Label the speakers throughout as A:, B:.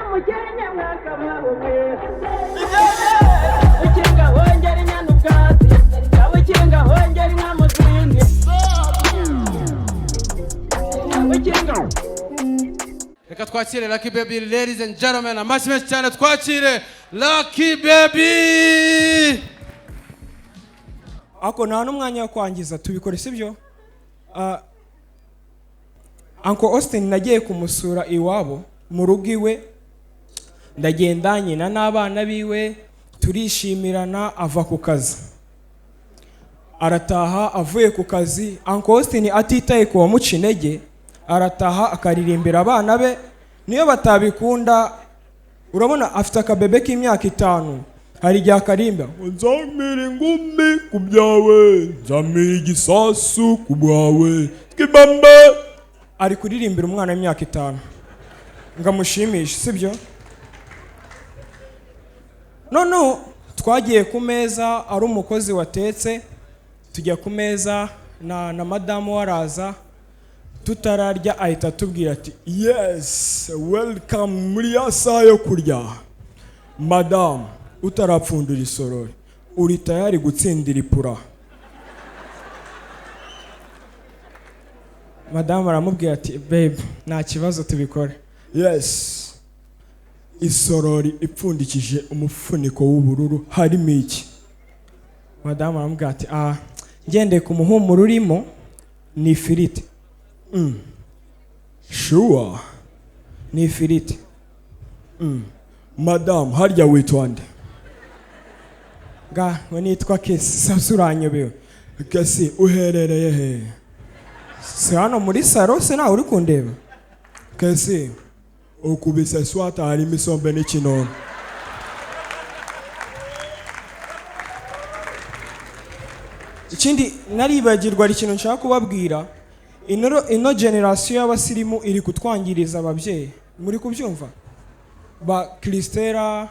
A: Umukenke mwakabaho mwe. Ukinga hongera inyana ubwatsi, ukinga hongera inka mu zindi, ukinga.
B: Reka twakire Lucky Baby. Ladies and gentlemen, amashyi menshi cyane, twakire Lucky Baby.
C: Ariko nta n'umwanya wo kwangiza, tubikore, sibyo? Ah, Uncle Austin nagiye kumusura iwabo mu rugo iwe, ndagenda nyina n'abana biwe turishimirana. Ava ku kazi arataha. Avuye ku kazi, Uncle Austin atitaye ku wamuca intege, arataha akaririmbira abana be niyo batabikunda. Urabona afite akabebe k'imyaka 5, hari igihe akarimba ngo nzamira ingumi ku byawe, nzamira igisasu ku bwawe twibambe. Ari kuririmbira umwana w'imyaka 5 ngo amushimishe, sibyo? Noneho twagiye ku meza, ari umukozi watetse, tujya ku meza na madamu we araza. Tutararya ahita atubwira ati: "Yes, welcome muri ya saha yo kurya. Madamu, utarapfundura isorori, uri tayari gutsindira ipura?" Madamu aramubwira ati: "Babe, nta kibazo, tubikore." "Yes, isorori ipfundikije umufuniko w'ubururu harimo iki?" Madamu aramubwira ati: "Ah, ngendeye ku muhumuro urimo ni ifiriti." "Sure, ni ifiriti." "Madamu, harya witwa nde?" Ga ngo nitwa Kesi. Sasa uranyobewe. "Kesi, uherereye he?" "Si hano muri saro se nawe uri kundeba?" "Kesi, ukubise swata harimo isombe n'ikinono." Ikindi naribagirwa, hari ikintu nshaka kubabwira. Ino generation y'abasirimu iri kutwangiriza ababyeyi, muri kubyumva? Ba Christella,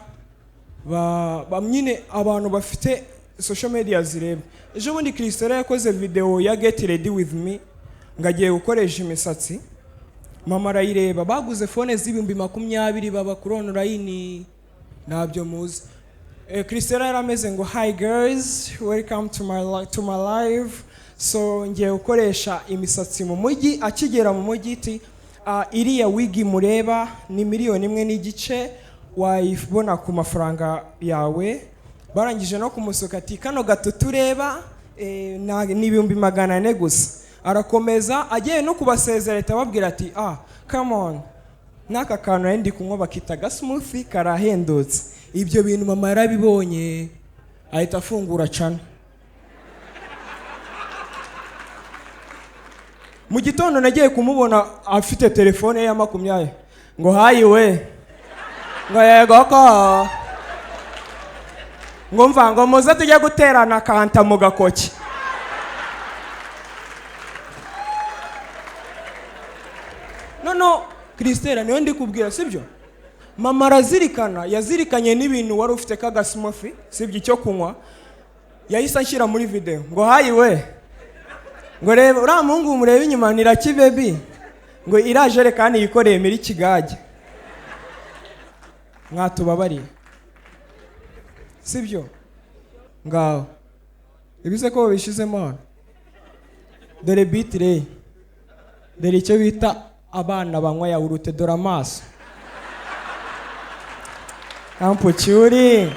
C: ba nyine abantu bafite social media zireba. Ejo bundi Christella yakoze video ya "Get ready with me", ngo agiye gukoresha imisatsi, mama arayireba. Baguze phone z'ibihumbi 20, baba kuri online, ntabyo muzi. Christella yari ameze ngo: "Hi girls, welcome to my life. So ngiye gukoresha imisatsi mu mujyi." Akigera mu mujyi iti: "Ah, iriya wig mureba ni miliyoni 1.5, wayibona ku mafaranga yawe." Barangije no kumusuka ati: "Kano gato tureba ni 400,000 gusa." Arakomeza, agiye no kubasezera ahita ababwira ati: "Ah, come on, n'aka kantu nari ndi kunywa bakita gasmoothie karahendutse." Ibyo bintu mama yarabibonye, ahita afungura channel. Mu gitondo nagiye kumubona afite telefone ye ya 20, ngo: "Hi we," ngo: "Yego ko," ngo: "Mva," ngo: "muze tujye guterana kanta mu gakoki." Noneho Christella niwe ndi kubwira, sibyo? Mama arazirikana, yazirikanye n'ibintu wari ufite k'agasmoothie, sibyo? Icyo kunywa. Yahise anshyira muri video ngo: "Hi we," ngo: "Reba uriya muhungu mureba inyuma ni Lucky Baby," ngo: "Iriya jerekani yikoreye muri kigage." Mwatubabariye, sibyo? Ngaho ibize ko babishizemo hano. Dore bitireye, dore icyo bita abana banywa yawurute, dore amaso ampucyuri.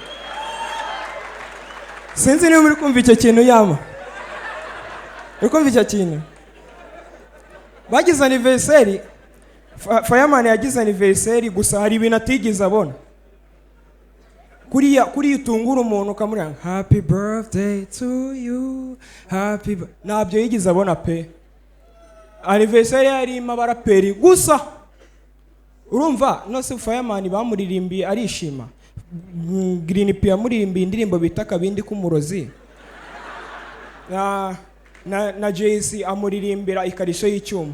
C: Sinzi niba muri kumva icyo kintu. Yama uri kumva icyo kintu? Bagize anniversary, Fireman yagize anniversary, gusa hari ibintu atigeze abona. Kuriya kuriya utungura umuntu ukamubwira "Happy birthday to you, happy", ntabyo yigeze abona pe. Anniversary yarimo abaraperi gusa. Urumva nose Fireman bamuririmbiye arishima? Green P yamuririmbiye indirimbo bita "Akabindi k'umurozi", na Jay-Z amuririmbira "Ikarisho y'icyuma".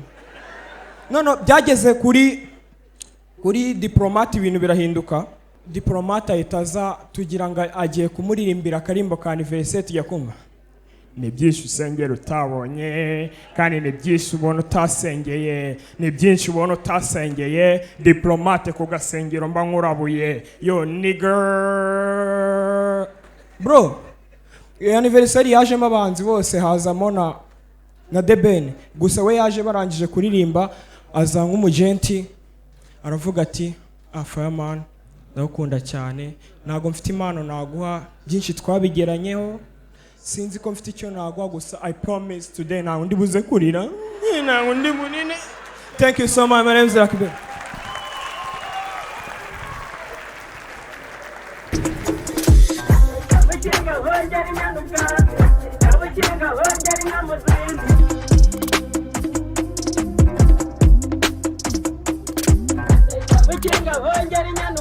C: None byageze kuri Diplomate, ibintu birahinduka. Diplomate ahita aza, tugira ngo agiye kumuririmbira akarimbo ka anniversaire, tujya kumva Ni byinshi usengera utabonye, kandi ni byinshi ubona utasengeye, ni byinshi ubona utasengeye. Diplomate ku gasengero mba nkurabuye, yo nigga. Bro, iyo anniversary yajemo abahanzi bose, hazamo na The Ben. Gusa we yaje barangije kuririmba, aza nk'umugenti, aravuga ati: "Ah, Fireman, ndagukunda cyane. Ntabwo mfite impano naguha, byinshi twabigeranyeho, sinzi ko mfite icyo naguha. Gusa I promise today ntabwo ndi buze kurira, ntabwo ndi munini. Thank you so much. My name is Lucky Baby."
A: Abakinga hongera inyana ubwatsi, abakinga hongera inka mu zindi. Abakinga hongera inyana.